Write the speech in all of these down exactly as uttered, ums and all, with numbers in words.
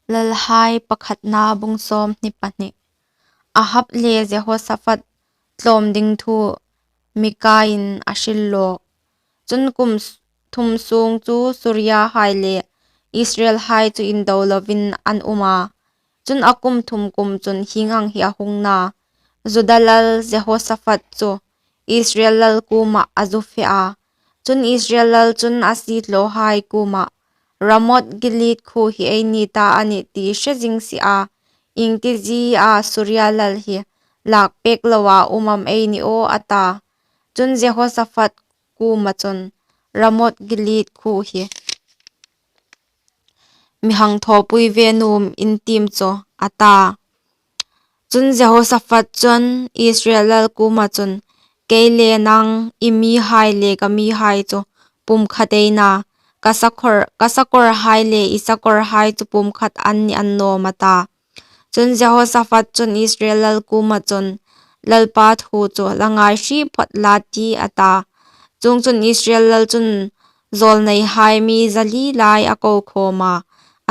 Lalhai pakhatna bung sawmhni pahni. Ahab le Jehosaphat tlawm ding thu Mikain a hril lawk. Chun kum s-, thum sung chu Suriahai le Israelhai chu indo lovin an um a. Chun a kum thum kum chun hieng ang hi a hung na. Juda lal Jehosaphat chu Israel lal kuomah a zu fe a. Chun Israel lal chun a siehlawhai kuomah, Ramoth Gilead khuo hi eini ta a nih ti hre zing si a, iengtizie Suria lal hi lak pek loa um am ei ni aw, a ta. Chun Jehosaphat kuoma chun, Ramoth Gilead khuo hi mi hang thawpui ve nuom in tiem chu, a ta. Chun Jehosaphat chun Israel lal kuoma chun, Kei le nang, i mihai le ka mihai chu pumkhat ei na, ka sakawr, ka sakawrhai le i sakawrhai chu pumkhat an ni annawm, a ta. Chun Jehosaphat chun Israel lal kuoma chun, Lalpa thu chu la ngai hri phawt la, ti a ta. Chuongchun Israel lal chun zawlneihai mi zali lai a ko khawm a,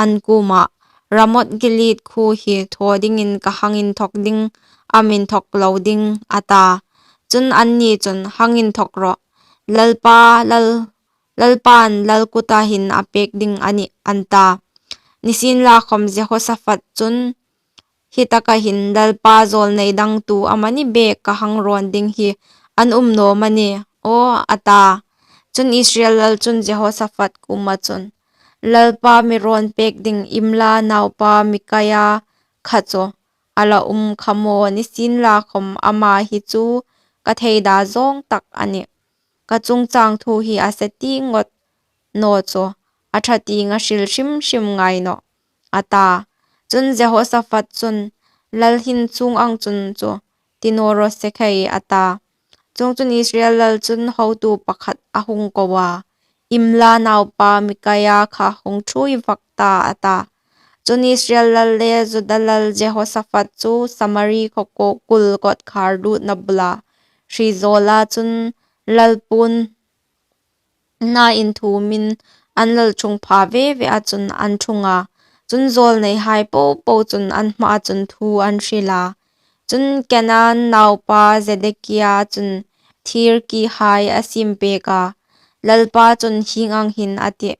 an kuomah, Ramoth Gilead khuo hi thaw dingin ka hang inthawk ding am inthawk lo ding, a ta. Chun anni chun, Hang inthawk rawh, Lalpa, lal, Lalpan lal kuta hin a pek ding a nih, an ta. Nisienlakhom Jehosaphat chun, Hi taka hin Lalpa zawlnei dang tu amani bek ka hang rawn ding hi an um naw am a ni aw, a ta. Chun Israel lal chun Jehosaphat kuoma chun, Lalpa mi rawn pek ding Imla naupa Mikaia kha chu a la um kha maw, nisienlakhom ama hi chu ka theida zawng tak a nih. Ka chungchang thu hi a se tieng ngawt naw chu a ṭha tieng a hril hrim hrim ngai nawh, a ta. Chun Jehosaphat chun, Lal hin chuong ang chun chu ti naw raw se khai, a ta. Chuongchun Israel lal chun hotu pakhat a hung ko a, Imla naupa Mikaia kha hung ṭhuoi vak ta, a ta. Chun Israel lal le Juda lal Jehosaphat chu Samari khaw kul kawtkhar lutna bula hri zawla chun lal puon na inthuomin an lalṭhungpha ve ve a chun an ṭhung a. Chun zawlneihai po po chun an hmaa chun thu an hril a. Chun Kenan naupa Zedekia chun thir kihai a siem pek a. Lalpa chun hieng ang hin a tih,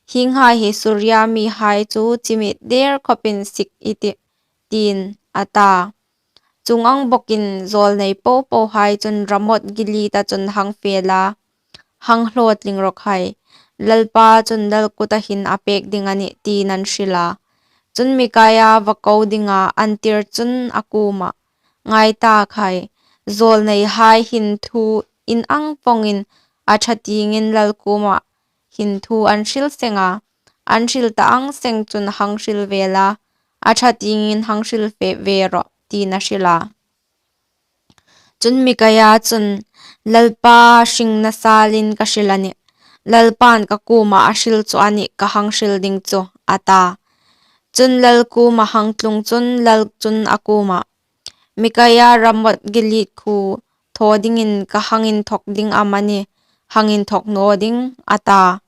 Hienghai hi Suria mihai chu chimit der khawpin sik i tih, tiin, a ta. Chuong ang bawkin zawlnei po pohai chun Ramoth Gileada chun hang fe la, hang hlawtling raw khai, Lalpa chun lal kuta hin a pek ding a nih, tiin an hril a. Chun Mikaia va ko dinga an tir chun a kuomah, Ngai ta khai, zawlneihai hin thu in ang vawngin a ṭha tiengin lal kuoma hin thu an hril seng a, an hril ta ang seng chun hang hril ve la, a ṭha tiengin hang hril ve, ve rawh, tiin a hril a. Chun Mikaia chun, Lalpa hringna salin ka hril a nih, Lalpan ka kuoma a hril chu a nih ka hang hril ding chu, a ta. Chun lal kuoma hang tlung chun lal chun a kuomah, Mikaia, Ramoth Gilead khuo thaw dingin ka hang inthawk ding am a ni, hang inthawk naw ding, a ta.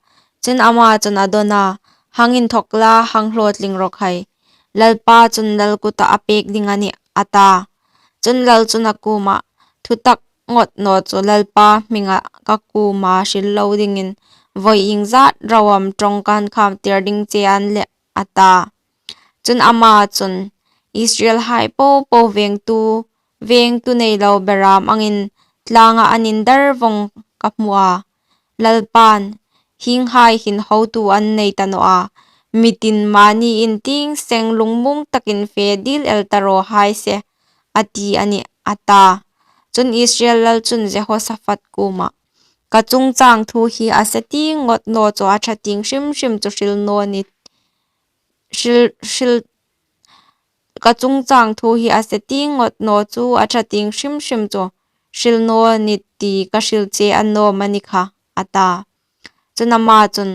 Chun ama chun a dawn a, Hang inthawk la, hang hlawtling raw khai, Lalpa chun lal kuta a pek ding a nih, a ta. Chun lal chun a kuomah, Thutak ngawt naw chu Lalpa hminga ka kuoma hril lo dingin vawi iengzat rau am ṭawngkan kham tir ding che an leh, a ta. Chun ama chun, Israelhai po po vengtu, vengtu nei lo beram angin tlanga an indar vawng ka hmu a. Lalpan, hienghai hin hotu an nei ta naw a, mi tin mani in tieng seng lungmuong takin fe dil el ta raw hai se, a ti a nih, a ta. Chun Israel lal chun Jehosaphat kuomah, Ka chungchang thu hi a se tieng ngawt naw chu a ṭha tieng hrim hrim chu hril naw ni, hril, hril, ka chungchang thu hi a se tieng ngawt naw chu a ṭha tieng hrim hrim chu hril naw ni ti ka hril che annawm a ni kha, a ta. Chun ama chun,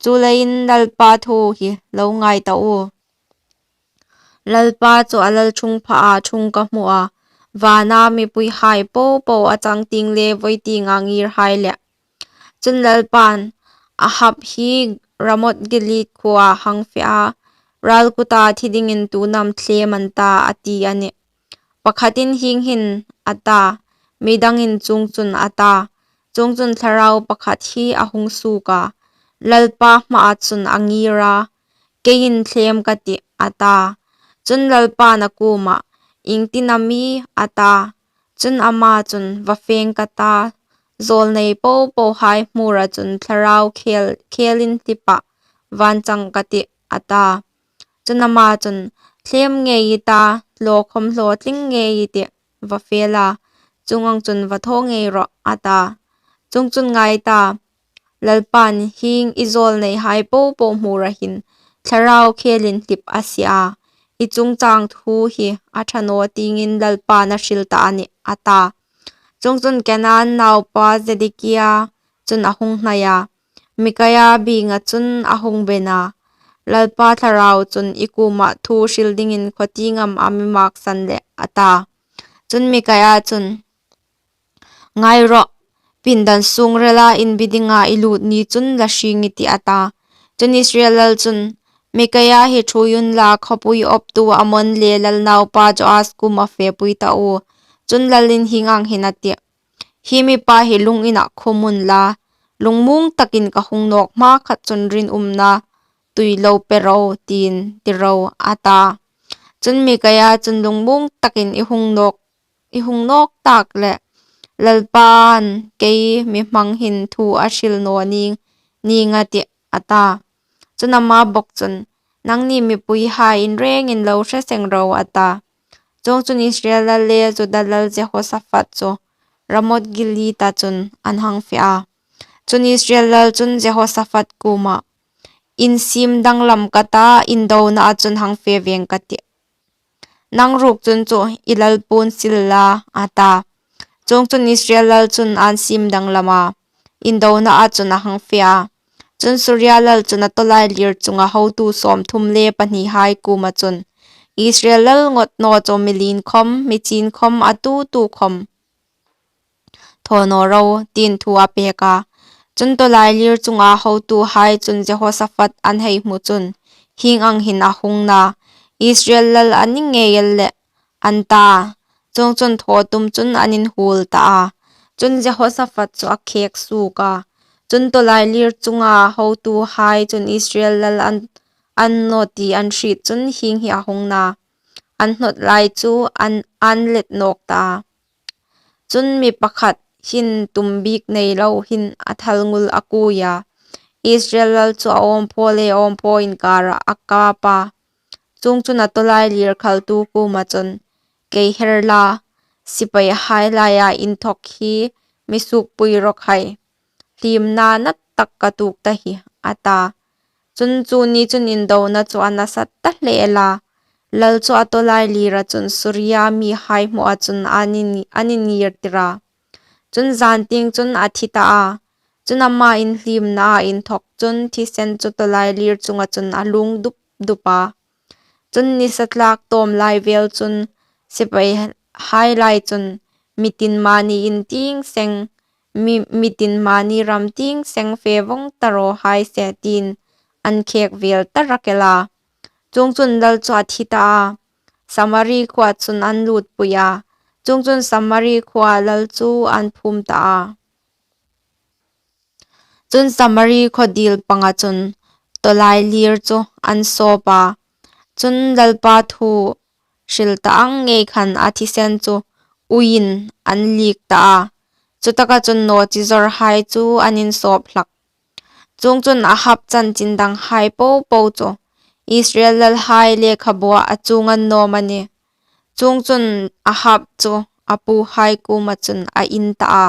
Chuleiin Lalpa thu hi lo ngai ta u. Lalpa chu a lalṭhungphaa ṭhung ka hmu a, vana mipuihai po po a changtieng le vawitinga ngirhai leh. Chun Lalpan, Ahab hi Ramoth Gilead khuoa hang fe a, Râl kuta thi dingin tuin am thlêm an ta? a ti a nih. Pakhatin, Hieng hin, a ta. Mi dangin, Chuongchun, a ta. Chuongchun thlarau pakhat hi a hung suok a, Lalpa hmaa chun a ngîr a, Keiin thlêm ka tih, a ta. Chun Lalpain a kuomah, Iengtin am i? a ta. Chun ama chun, Va fêng ka ta, zâwlnei po pohai hmûra chun thlarau khêl, khêl inhlipah vânchang ka tih, a ta. Chun ama chun, Thlêm ngei i ta, hlaw khawm hlawtling ngei i tih, va fe la, chuong ang chun va thaw ngei rawh, a ta. Chuongchun ngai ta, Lalpain hieng i zâwlneihai po po hmûra hin thlarau khêl inhlip a sie a, i chungchâng thu hi a ṭha naw tieng Lalpain a hril ta a nih, a ta. Chuongchun Kenaana naupa Zedekia chun a hung hnai a, Mikaia bienga chun a hung ben a, Lalpa thlarau chun i kuomah thu hril dingin khaw tieng am a mi mâksan leh? a ta. Chun Mikaia chun, Ngai rawh, pindan sûng rela inbi dinga i lût ni chun la hrieng i tih, a ta. Chun Israel lal chun, Mikaia hi ṭhuoi unla, khawpui awptu Amon le lal naupa Joas kuomah fepui ta u. Chun lalin hieng ang hin a tih, Hi mipa hi lung inah khum unla, lungmuong takin ka hung nâwk hmakhat chun rinumna tui lo pe ro tiin ti ro, a ta. Chun Mikaia chun, Lungmuong takin i hung nâwk, i hung nâwk tâk leh Lalpain kei mi hmang hin thu a hril naw ning, ning a tih, a ta. Chun ama bawk chun, Nangni mipuihai in rêngin lo hre seng ro, a ta. Chuongchun Israel lal le Juda lal Jehosaphat chu Ramoth-gileada chun an hang fe a. Chun Israel lal chun Jehosaphat kuomah, Insiem danglam ka ta, indonaah chun hang fe vêng ka tih, nang ruok chun chu i lal puon sil la, a ta. Chuongchun Israel lal chun ân siem danglam a, indonaah chun a hang fe a. Chun Suria lal chun a tawlailîr chunga hotu sâwmthum le pahnihai kuoma chun, Israel lal ngawt naw chu mi lien khawm, mi chîn khawm, a tu tu khawm thaw naw ro, tiin thu a pêk a. Chun tawlailîr chunga hotuhai chun Jehosaphat an hei hmu chun hieng ang hin a hung na, Israel lal a ni ngei el leh, an ta. Chuongchun thaw tum chun an inhuol ta a. Chun Jehosaphat chu a khêk suok a. Chun tawlailîr chunga hotuhai chun Israel lal an, an naw ti an hriet chun hieng hi a hung na, an hnawt lai chu an, an let nâwk ta a. Chun mi pakhat hin tum bîk nei lo hin a thalngul a kuoi a, Israel lal chu a âwmphaw le âwmphaw inkârah a kâp a. Chuongchun a tawlailîr khaltu kuoma chun, Kei her la, sipaihai laia inthawk hi mi suokpui raw khai, hliemna na tak ka tuok ta hi, a ta. Chun chu ni chun indona chu a nasa ta hle el a. Lal chu a tawlailîra chun Suria mihai hmua chun an in, an inngîrtir a. Chun zân tieng chun a thi ta a. Chun ama inhliemnaa inthawk chun thisen chu tawlailîr chunga chun a luong dup dup a. Chun nisa tlâk tâwm lai vêl chun sipaihai lai chun, Mi tin mani in tieng seng, mi, mi tin mani ram tieng seng fe vawng ta raw hai se, tiin an khêk vêl ta rak el a. Chuongchun lal chu a thi ta a, Samari khuoa chun an lûtpui a. Chuongchun Samari khuoa lal chu an phûm ta a. Chun Samari khaw dîl panga chun tawlailîr chu an sâwp a. Chun Lalpa thu hril ta ang ngei khan a thisen chu uiin an liek ta a. Chutaka chun nawchizawrhai chu an insâwp hlak. Chuongchun Ahab chanchin danghai po po chu Israel lalhai lekhabuah a chuong annâwm a nih. Chuongchun Ahab chu a puhai kuoma chun a in ta a.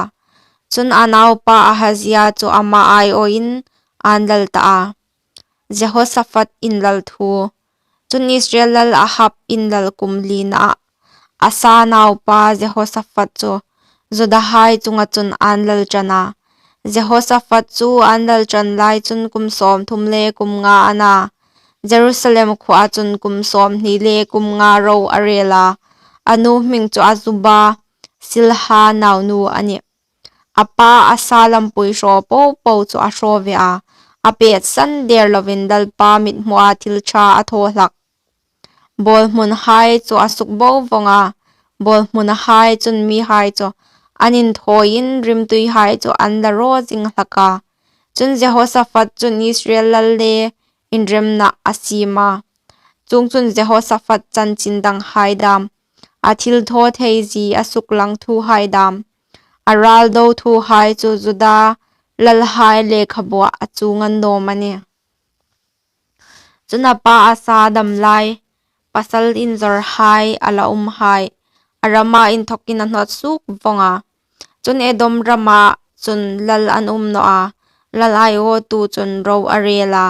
Chun a naupa Ahazia chu ama aiawin ân lal ta a. Jehosaphat inlal thu. Chun Israel lal Ahab inlal kum linaah Asa naupa Jehosaphat chu Judahai chunga chun ân lal ṭan a. Jehosaphat chu ân lal ṭan lai chun kum sâwmthum le kum nga a na. Jerusalem khuoa chun kum sâwmhni le kum nga ro a rêl a. A nu hming chu Azuba, Silhi naunu a nih. A pa Asa lampui hraw po po chu a hraw ve a. a pêtsan dêr loin Lalpa mithmua thil ṭha a thaw hlak. Bâwlhmunhai chu a sukbo vawng a, bâwlhmunahai chun mihai chu an inthâwiin rimtuihai chu an la raw zing hlak a. Chun, Jehosaphat chun Israel lal le inremna a siem a. Chuongchun, Jehosaphat chanchin danghai dâm, a thilthawtheizie a suklang thuhai dâm, a râl do thuhai chu Juda lalhai lekhabuah a chuong a ni naw am a nih? Chun, a pa Asa dam lai, pasal inzawrhai a la umhai, a rama inthawkin a hnawt suok vawng a. Chun, Edom rama chun lal an um naw a, lal aiawtu chun ro a rêl a.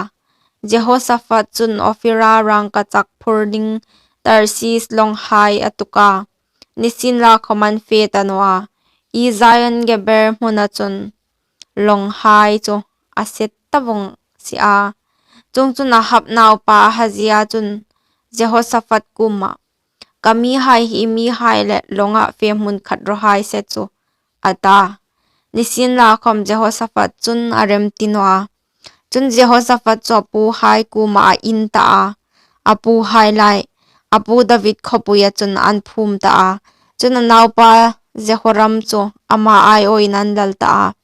Jehosaphat chun Ophira rângkachak phur ding Tarsis lawnghai a tuk a, nisienlakhawm an fe ta naw a. Ezion-geber hmuna chun lawnghai chu a se ta vawng si a. Chuongchun, Ahab naupa Ahazia chun Jehosaphat kuomah, Ka mihai hi i mihai le lawngah fe hmunkhat raw hai se chu, a ta. Nisienlakhawm, Jehosaphat chun a remti naw a. Chun, Jehosaphat chu a puhai kuomah a in ta a, a puhai lai, a pu David khawpuia chun an phûm ta a. Chun, a naupa Jehoram chu ama aiawin an lal ta a,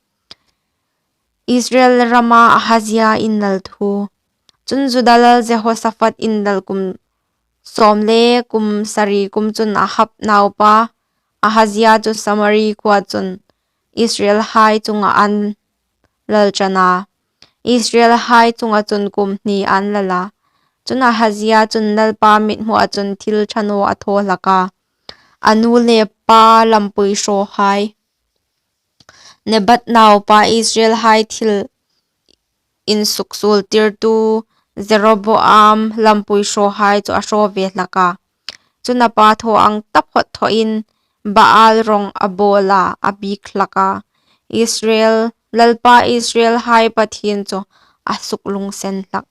Israel rama Ahazia inlal thu. Chun, Juda lal Jehosaphat inlal kum sâwm le kum sari kum chun Ahab naupa Ahazia chu Samari khuoa chun Israelhai chungah an lal ṭan a, Israelhai chunga chun kum hni an lal a. Chun, Ahazia chun Lalpa mithmuah chun thil ṭha naw a thaw hlak a, a nu le pa lampui hrawhai, Nebat naupa Israelhai thil insuksuoltirtu Jeroboam lampui hrawhai chu a hraw ve hlak a. Chun, a pa thaw ang taphawt thawin Baal rawng a bâwl a, a biek hlak a, Israel, Lalpa Israelhai Pathien chu a suklungsen hlak.